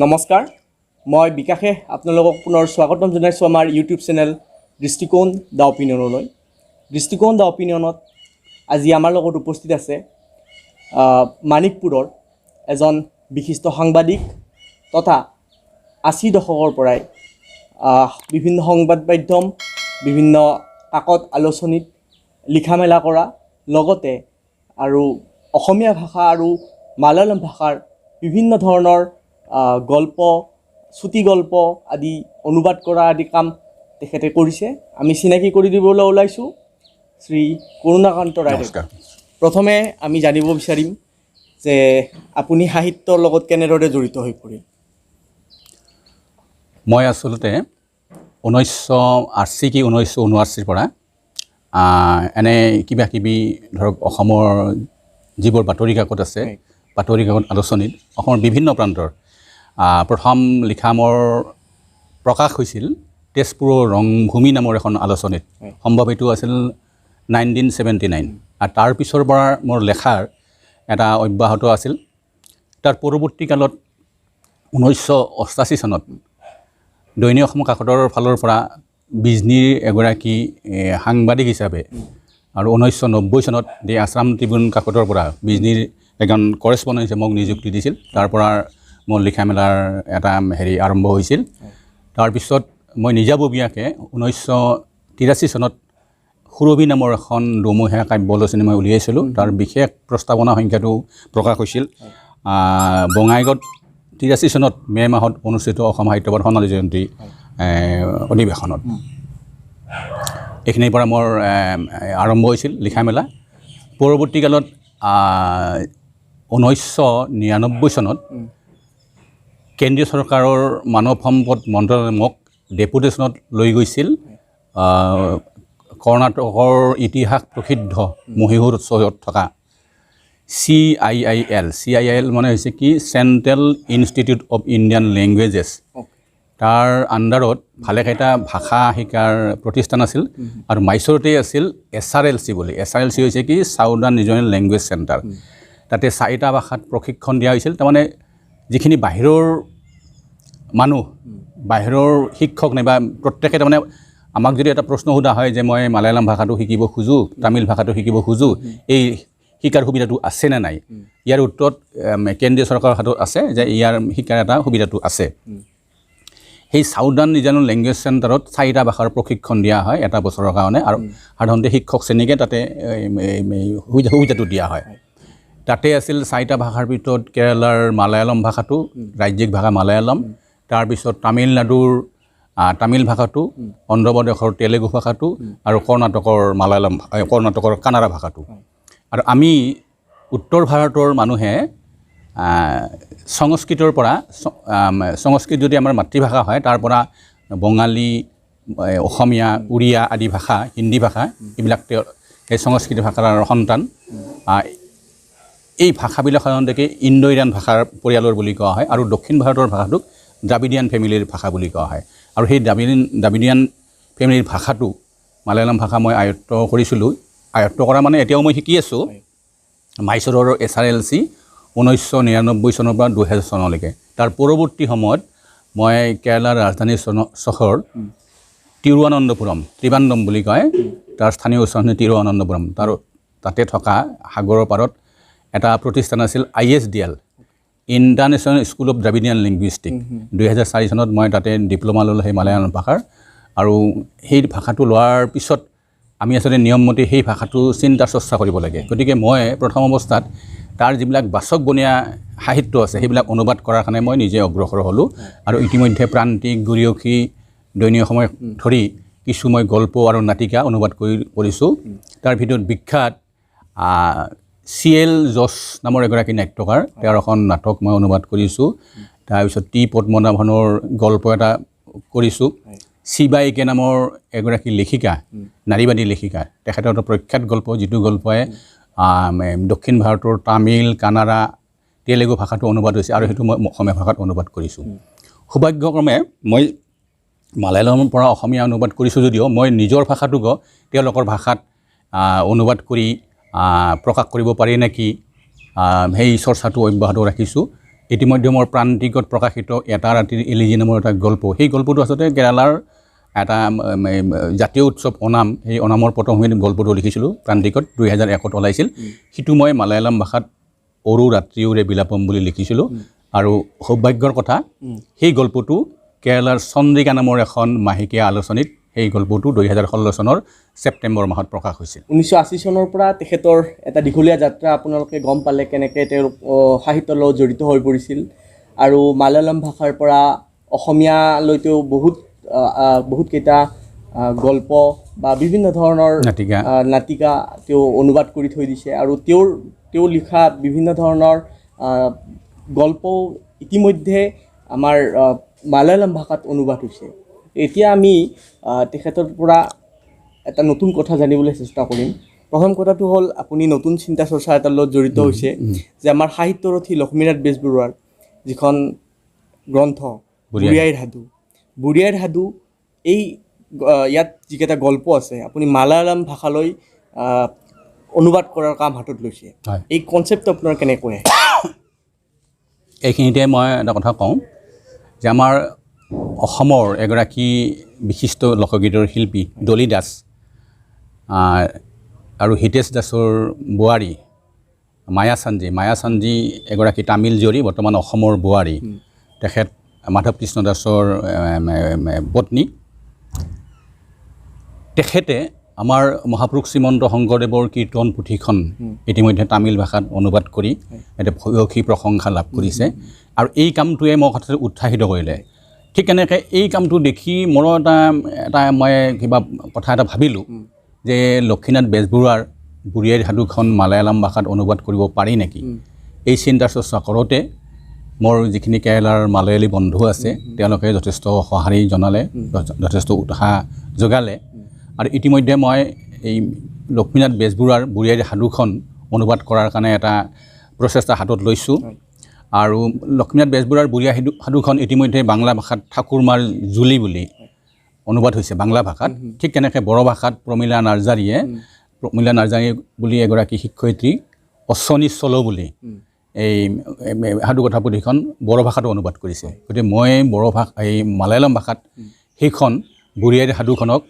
নমস্কাৰ, মই বিকাশে আপোনালোকক পুনৰ স্বাগতম জনাইছোঁ আমাৰ ইউটিউব চেনেল দৃষ্টিকোণ the অপিনিয়নলৈ। দৃষ্টিকোণ the অপিনিয়নত আজি আমাৰ লগত উপস্থিত আছে মাণিকপুৰৰ এজন বিশিষ্ট সাংবাদিক তথা 80 দশকৰ পৰাই বিভিন্ন সংবাদ মাধ্যম, বিভিন্ন কাকত আলোচনীত লিখা মেলা কৰা, লগতে আৰু অসমীয়া ভাষা আৰু মালয়ালম ভাষাৰ বিভিন্ন ধৰণৰ গল্প, চুটি গল্প আদি অনুবাদ কৰা আদি কাম তেখেতে কৰিছে। আমি চিনাকি কৰি দিবলৈ ওলাইছোঁ শ্ৰী কৰুণাকান্ত ৰায়। নমস্কাৰ। প্ৰথমে আমি জানিব বিচাৰিম যে আপুনি সাহিত্যৰ লগত কেনেদৰে জড়িত হৈ পৰিল? মই আচলতে 1980 কি 1979ৰ পৰা এনে কিবা কিবি ধৰক অসমৰ যিবোৰ বাতৰি কাকত আছে, বাতৰি কাকত আলোচনীত অসমৰ বিভিন্ন প্ৰান্তৰ প্ৰথম লিখা মোৰ প্ৰকাশ হৈছিল তেজপুৰৰ ৰংভূমি নামৰ এখন আলোচনীত। সম্ভৱ এইটো আছিল 1979। আৰু তাৰ পিছৰ পৰা মোৰ লেখাৰ এটা অব্যাহত আছিল। তাৰ পৰৱৰ্তী কালত 1988 চনত দৈনিক অসম কাকতৰ ফালৰ পৰা বিজনীৰ এগৰাকী সাংবাদিক হিচাপে আৰু 1990 চনত দি আছাম ট্ৰিবিউন কাকতৰ পৰা বিজনীৰ এজন কৰেচপণ্ডেণ্ট হিচাপে মোক নিযুক্তি দিছিল। তাৰ পৰা মোৰ লিখা মেলাৰ এটা হেৰি আৰম্ভ হৈছিল। তাৰপিছত মই নিজাববীয়াকৈ 1983 চনত সুৰভি নামৰ এখন দুমহীয়া কাব্য আলোচনী মই উলিয়াইছিলোঁ। তাৰ বিশেষ প্ৰস্তাৱনা সংখ্যাটো প্ৰকাশ হৈছিল বঙাইগাঁৱত 83 চনত মে' মাহত অনুষ্ঠিত অসম সাহিত্য সভাৰ সোণালী জয়ন্তী অধিৱেশনত। এইখিনিৰ পৰা মোৰ আৰম্ভ হৈছিল লিখা মেলা। পৰৱৰ্তী কালত 1999 চনত কেন্দ্ৰীয় চৰকাৰৰ মানৱ সম্পদ মন্ত্ৰালয়ে মোক ডেপুটেশ্যনত লৈ গৈছিল কৰ্ণাটকৰ ইতিহাস প্ৰসিদ্ধ মহীশূৰ চহৰত থকা চিআইআইএল। চিআইআইএল মানে হৈছে কি Central Institute of Indian Languages। তাৰ আণ্ডাৰত ভালেকেইটা ভাষা শিকাৰ প্ৰতিষ্ঠান আছিল আৰু মাইচুৰতেই আছিল এছআৰএলচি বুলি। এছআৰএলচি হৈছে কি চাউদাৰ্ণ ৰিজনেল লেংগুৱেজ চেণ্টাৰ। তাতে চাৰিটা ভাষাত প্ৰশিক্ষণ দিয়া হৈছিল। তাৰমানে যিখিনি বাহিৰৰ মানুহ, বাহিৰৰ শিক্ষক নাইবা প্ৰত্যেকে, তাৰমানে আমাক যদি এটা প্ৰশ্ন সোধা হয় যে মই মালায়ালাম ভাষাটো শিকিব খোজোঁ, তামিল ভাষাটো শিকিব খোজোঁ, এই শিকাৰ সুবিধাটো আছে নে নাই? ইয়াৰ উত্তৰত কেন্দ্ৰীয় চৰকাৰৰ হাতত আছে যে ইয়াৰ শিকাৰ এটা সুবিধাটো আছে। সেই চাউদাৰ্ণ ৰিজনেল লেংগুৱেজ চেণ্টাৰত চাৰিটা ভাষাৰ প্ৰশিক্ষণ দিয়া হয় এটা বছৰৰ কাৰণে আৰু সাধাৰণতে শিক্ষক শ্ৰেণীকে তাতে এই সুবিধাটো দিয়া হয়। তাতে আছিল চাৰিটা ভাষাৰ ভিতৰত কেৰালাৰ মালায়ালম ভাষাটো, ৰাজ্যিক ভাষা মালায়ালম, তাৰপিছত তামিলনাডুৰ তামিল ভাষাটো, অন্ধ্ৰপ্ৰদেশৰ তেলেগু ভাষাটো আৰু কৰ্ণাটকৰ মালায়ালম, কৰ্ণাটকৰ কানাড়া ভাষাটো। আৰু আমি উত্তৰ ভাৰতৰ মানুহে সংস্কৃতৰ পৰা, সংস্কৃত যদি আমাৰ মাতৃভাষা হয়, তাৰ পৰা বঙালী, অসমীয়া, উৰিয়া আদি ভাষা, হিন্দী ভাষা, এইবিলাক তেওঁ সেই সংস্কৃত ভাষাৰ সন্তান। এই ভাষাবিলাক সাধাৰণতে কি ইণ্ডো ইৰাণ ভাষাৰ পৰিয়ালৰ বুলি কোৱা হয় আৰু দক্ষিণ ভাৰতৰ ভাষাটোক দ্ৰাবিডিয়ান ফেমিলিৰ ভাষা বুলি কোৱা হয়। আৰু সেই দ্ৰাবিডিয়ান ফেমিলিৰ ভাষাটো মালায়ালম ভাষা মই আয়ত্ব কৰিছিলোঁ। আয়ত্ব কৰা মানে এতিয়াও মই শিকি আছোঁ। মাইচুৰৰ এছআৰএলচি 1999 চনৰ পৰা 2000 চনলৈকে। তাৰ পৰৱৰ্তী সময়ত মই কেৰালাৰ ৰাজধানী চহৰ তিৰুৱনন্তপুৰম, ত্ৰিবান্দম বুলি কয়, তাৰ স্থানীয় উচ্চাৰণ তিৰুৱনন্তপুৰম, তাতে থকা সাগৰৰ পাৰত এটা প্ৰতিষ্ঠান আছিল আইএছডিএল, International School of Dravidian Linguistic। 2004 চনত মই তাতে ডিপ্ল'মা ল'লোঁ সেই মালায়ালম ভাষাৰ। আৰু সেই ভাষাটো লোৱাৰ পিছত আমি আচলতে নিয়মমতে সেই ভাষাটো চিন্তা চৰ্চা কৰিব লাগে। গতিকে মই প্ৰথম অৱস্থাত তাৰ যিবিলাক বাচকবনীয়া সাহিত্য আছে, সেইবিলাক অনুবাদ কৰাৰ কাৰণে মই নিজে অগ্ৰসৰ হ'লোঁ। আৰু ইতিমধ্যে প্ৰান্তিক, গৰীয়সী, দৈনিক সময় ধৰি কিছু মই গল্প আৰু নাটিকা অনুবাদ কৰিছোঁ। তাৰ ভিতৰত বিখ্যাত চি এল জছ নামৰ এগৰাকী নাট্যকাৰ, তেওঁৰ এখন নাটক মই অনুবাদ কৰিছোঁ। তাৰপিছত টি পদ্মনাভনৰ গল্প এটা কৰিছোঁ। শিৱা কে নামৰ এগৰাকী লেখিকা, নাৰীবাদী লেখিকা, তেখেতৰ এটা প্ৰখ্যাত গল্প, যিটো গল্পই দক্ষিণ ভাৰতৰ তামিল, কানাড়া, তেলেগু ভাষাটো অনুবাদ হৈছে আৰু সেইটো মই অসমীয়া ভাষাত অনুবাদ কৰিছোঁ। সৌভাগ্যক্ৰমে মই মালায়ালমৰ পৰা অসমীয়া অনুবাদ কৰিছোঁ যদিও মই নিজৰ ভাষাটোকো তেওঁলোকৰ ভাষাত অনুবাদ কৰি প্ৰকাশ কৰিব পাৰি নেকি, সেই চৰ্চাটো অব্যাহত ৰাখিছোঁ। ইতিমধ্যে মোৰ প্ৰান্তিকত প্ৰকাশিত এটা ৰাতিৰ এলিজি নামৰ এটা গল্প, সেই গল্পটো আচলতে কেৰালাৰ এটা জাতীয় উৎসৱ অনাম, সেই অনামৰ পটভূমিত গল্পটো লিখিছিলোঁ। প্ৰান্তিকত 2001ত ওলাইছিল। সিটো মই মালায়ালম ভাষাত অৰু ৰাত্ৰিওৰে বিলাপম বুলি লিখিছিলোঁ। আৰু সৌভাগ্যৰ কথা, সেই গল্পটো কেৰালাৰ চন্দ্ৰিকা নামৰ এখন মাহেকীয়া আলোচনীত সেই গল্পটো 2016 চনৰ ছেপ্টেম্বৰ মাহত প্ৰকাশ হৈছিল। 1980 চনৰ পৰা তেখেতৰ এটা দীঘলীয়া যাত্ৰা আপোনালোকে গম পালে কেনেকৈ তেওঁ সাহিত্যৰ লগত জড়িত হৈ পৰিছিল আৰু মালায়ালম ভাষাৰ পৰা অসমীয়ালৈ তেওঁ বহুতকেইটা গল্প বা বিভিন্ন ধৰণৰ নাটিকা নাটিকা তেওঁ অনুবাদ কৰি থৈ দিছে। আৰু তেওঁ লিখা বিভিন্ন ধৰণৰ গল্পও ইতিমধ্যে আমাৰ মালায়ালম ভাষাত অনুবাদ হৈছে। এতিয়া আমি তেখেতৰ পৰা এটা নতুন কথা জানিবলৈ চেষ্টা কৰিম। প্ৰথম কথাটো হ'ল, আপুনি নতুন চিন্তা চৰ্চা এটাৰ লগত জড়িত হৈছে যে আমাৰ সাহিত্যৰথী লক্ষ্মীনাথ বেজবৰুৱাৰ যিখন গ্ৰন্থ বুঢ়ী আইৰ সাধু, বুঢ়ী আইৰ সাধু, এই ইয়াত যিকেইটা গল্প আছে আপুনি মালায়ালম ভাষালৈ অনুবাদ কৰাৰ কাম হাতত লৈছে। এই কনচেপ্টটো আপোনাৰ কেনেকৈ আহে? এইখিনিতে মই এটা কথা কওঁ যে আমাৰ অসমৰ এগৰাকী বিশিষ্ট লোকগীতৰ শিল্পী ডলী দাস আৰু হিতেশ দাসৰ বোৱাৰী মায়া চাঞ্জী, মায়া চাঞ্জী এগৰাকী তামিল জীয়ৰী, বৰ্তমান অসমৰ বোৱাৰী। তেখেত মাধৱ কৃষ্ণ দাসৰ পত্নী। তেখেতে আমাৰ মহাপুৰুষ শ্ৰীমন্ত শংকৰদেৱৰ কীৰ্তন পুথিখন ইতিমধ্যে তামিল ভাষাত অনুবাদ কৰি এটা ভূয়সী প্ৰশংসা লাভ কৰিছে। আৰু এই কামটোৱে মোক কথাটো উৎসাহিত কৰিলে। ঠিক তেনেকৈ এই কামটো দেখি মোৰো এটা মই কিবা কথা এটা ভাবিলোঁ যে লক্ষ্মীনাথ বেজবৰুৱাৰ বুঢ়ী আইৰ সাধুখন মালায়ালম ভাষাত অনুবাদ কৰিব পাৰি নেকি। এই চিন্তা চৰ্চা কৰোঁতে মোৰ যিখিনি কেৰালাৰ মালয়ালী বন্ধু আছে তেওঁলোকে যথেষ্ট সঁহাৰি জনালে, যথেষ্ট উৎসাহ যোগালে। আৰু ইতিমধ্যে মই এই লক্ষ্মীনাথ বেজবৰুৱাৰ বুঢ়ী আইৰ সাধুখন অনুবাদ কৰাৰ কাৰণে এটা প্ৰচেষ্টা হাতত লৈছোঁ। আৰু লক্ষ্মীনাথ বেজবৰুৱাৰ বুঢ়ী আইৰ সাধুখন ইতিমধ্যে বাংলা ভাষাত ঠাকুৰমাৰ জুলি বুলি অনুবাদ হৈছে বাংলা ভাষাত। ঠিক তেনেকৈ বড়ো ভাষাত প্ৰমীলা নাৰ্জাৰী বুলি এগৰাকী শিক্ষয়িত্ৰী অশ্বনী চলো বুলি এই সাধুকথা পুথিখন বড়ো ভাষাতো অনুবাদ কৰিছে। গতিকে মই বড়ো ভাষা এই মালায়ালম ভাষাত সেইখন বুঢ়ী আইৰ সাধুখনক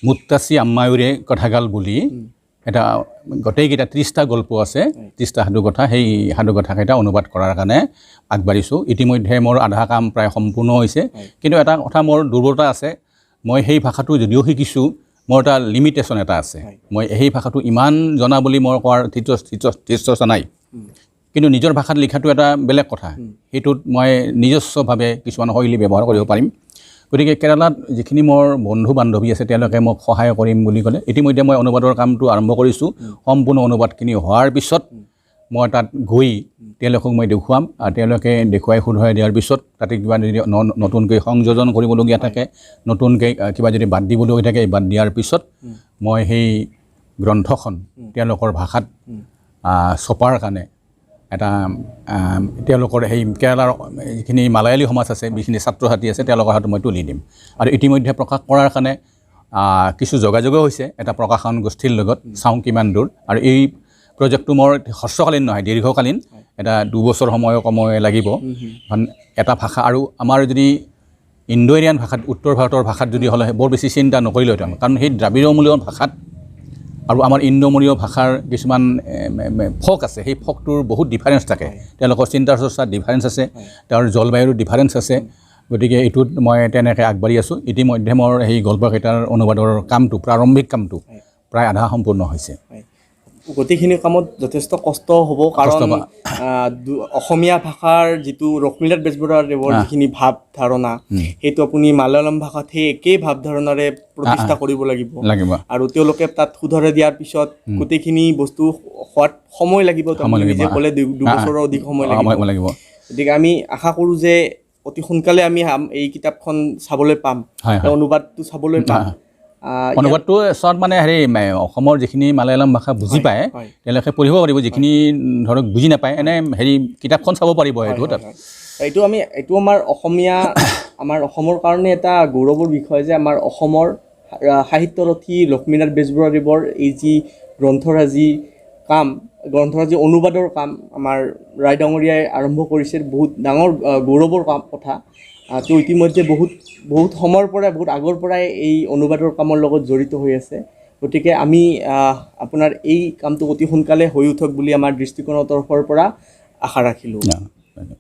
মুত্তাচি আম্মায়ুৰে কথাগাল বুলি এটা গোটেইকেইটা 30টা গল্প আছে, 30টা সাধুকথা, সেই সাধুকথাকেইটা অনুবাদ কৰাৰ কাৰণে আগবাঢ়িছোঁ। ইতিমধ্যে মোৰ আধা কাম প্ৰায় সম্পূৰ্ণ হৈছে। কিন্তু এটা কথা মোৰ দুৰ্বলতা আছে, মই সেই ভাষাটো যদিও শিকিছোঁ মোৰ এটা লিমিটেশ্যন এটা আছে। মই সেই ভাষাটো ইমান জনা বুলি মই কোৱাৰ ধৃষ্টতা নাই। কিন্তু নিজৰ ভাষাত লিখাটো এটা বেলেগ কথা, সেইটোত মই নিজস্বভাৱে কিছুমান শৈলী ব্যৱহাৰ কৰিব পাৰিম। গতিকে কেৰালাত যিখিনি মোৰ বন্ধু বান্ধৱী আছে তেওঁলোকে মোক সহায় কৰিম বুলি ক'লে। ইতিমধ্যে মই অনুবাদৰ কামটো আৰম্ভ কৰিছোঁ। সম্পূৰ্ণ অনুবাদখিনি হোৱাৰ পিছত মই তাত গৈ তেওঁলোকক মই দেখুৱাম আৰু তেওঁলোকে দেখুৱাই শুধৰাই দিয়াৰ পিছত তাতে কিবা যদি নতুনকৈ সংযোজন কৰিবলগীয়া থাকে, নতুনকৈ কিবা যদি বাদ দিবলগীয়া থাকে, এই বাদ দিয়াৰ পিছত মই সেই গ্ৰন্থখন তেওঁলোকৰ ভাষাত ছপাৰ কাৰণে এটা তেওঁলোকৰ সেই কেৰালাৰ যিখিনি মালায়ালী সমাজ আছে, যিখিনি ছাত্ৰ ছাত্ৰী আছে তেওঁলোকৰ হাতত মই তুলি দিম। আৰু ইতিমধ্যে প্ৰকাশ কৰাৰ কাৰণে কিছু যোগাযোগো হৈছে এটা প্ৰকাশন গোষ্ঠীৰ লগত, চাওঁ কিমান দূৰ। আৰু এই প্ৰজেক্টটো মোৰ হ্ৰস্বকালীন নহয়, দীৰ্ঘকালীন, এটা 2 বছৰ সময় সময় লাগিব। কাৰণ এটা ভাষা আৰু আমাৰ যদি ইণ্ডো আৰিয়ান ভাষাত, উত্তৰ ভাৰতৰ ভাষাত যদি হ'লে বৰ বেছি চিন্তা নকৰিলোহেঁতেন, কাৰণ সেই দ্ৰাবিড়মূলীয় ভাষাত আৰু আমাৰ ইণ্ডোমূলীয় ভাষাৰ কিছুমান ফক আছে, সেই ফকটোৰ বহুত ডিফাৰেঞ্চ থাকে। তেওঁলোকৰ চিন্তা চৰ্চাত ডিফাৰেঞ্চ আছে, তেওঁৰ জলবায়ুৰ ডিফাৰেঞ্চ আছে। গতিকে এইটোত মই তেনেকৈ আগবাঢ়ি আছোঁ। ইতিমধ্যে মোৰ সেই গল্পকেইটাৰ অনুবাদৰ কামটো, প্ৰাৰম্ভিক কামটো প্ৰায় আধা সম্পূৰ্ণ হৈছে। গোটেইখিনি কামত যথেষ্ট কষ্ট হ'ব, কাৰণ অসমীয়া ভাষাৰ যিটো লক্ষ্মীনাথ বেজবৰুৱাদেৱৰ যিখিনি ভাৱ ধাৰণা, সেইটো আপুনি মালয়ালম ভাষাত সেই একেই ভাৱ ধাৰণাৰে প্ৰতিষ্ঠা কৰিব লাগিব। লাগিব। আৰু তেওঁলোকে তাত শুধৰাই দিয়াৰ পিছত গোটেইখিনি বস্তু হোৱাত সময় লাগিব। সময় লাগিব। নিজে ক'লে 2 বছৰৰ অধিক সময় লাগিব। সময় লাগিব। গতিকে আমি আশা কৰোঁ যে অতি সোনকালে আমি এই কিতাপখন চাবলৈ পাম, হয় হয় অনুবাদটো চাবলৈ পাম। অনুবাদটো চত মানে হেৰি অসমৰ যিখিনি মালায়ালম ভাষা বুজি পায় তেওঁলোকে পঢ়িব পাৰিব, যিখিনি ধৰক বুজি নাপায় এনে হেৰি কিতাপখন চাব পাৰিব। সেইটো তাত এইটো আমাৰ অসমীয়া, আমাৰ অসমৰ কাৰণে এটা গৌৰৱৰ বিষয় যে আমাৰ অসমৰ সাহিত্যৰথী লক্ষ্মীনাথ বেজবৰুৱাদেৱৰ এই যি গ্ৰন্থৰাজি কাম, গ্ৰন্থৰাজি অনুবাদৰ কাম আমাৰ ৰায় ডাঙৰীয়াই আৰম্ভ কৰিছে, বহুত ডাঙৰ গৌৰৱৰ কাম কথা। তেওঁ ইতিমধ্যে বহুত বহুত সময়ৰ পৰাই, বহুত আগৰ পৰাই এই অনুবাদৰ কামৰ লগত জড়িত হৈ আছে। গতিকে আমি আপোনাৰ এই কামটো অতি সোনকালে হৈ উঠক বুলি আমাৰ দৃষ্টিকোণৰ তৰফৰ পৰা আশা ৰাখিলোঁ। ধন্যবাদ।